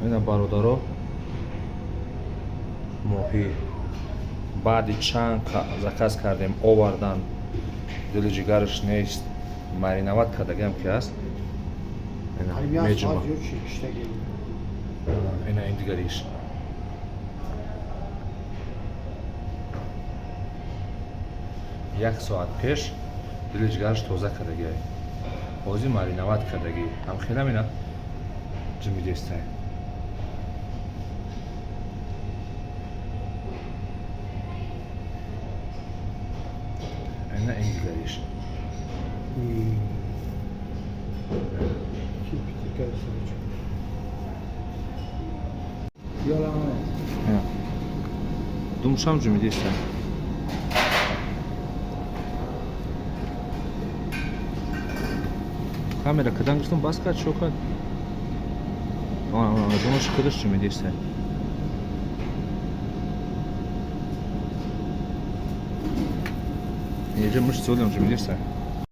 Ина, бародаро, моҳӣ баъди чанд заказ кардем, овардан. Дили ҷигараш нест, мариновать кардагиам ки аст. Меҷума. Ина, ин дигариш. Як соат пеш дили ҷигараш тоза кардагиай, ҳозир мариновать кардагӣ ҳамхелам. Ина, ҷимидестай. Ина, ин дигариш. Yalan. Думшам ҷумидестай. Камера кадан гирифтам, бас кард, чо кард? Думаш худаш ҷумидестай. Инҷа муш зиёдам ҷумидестай.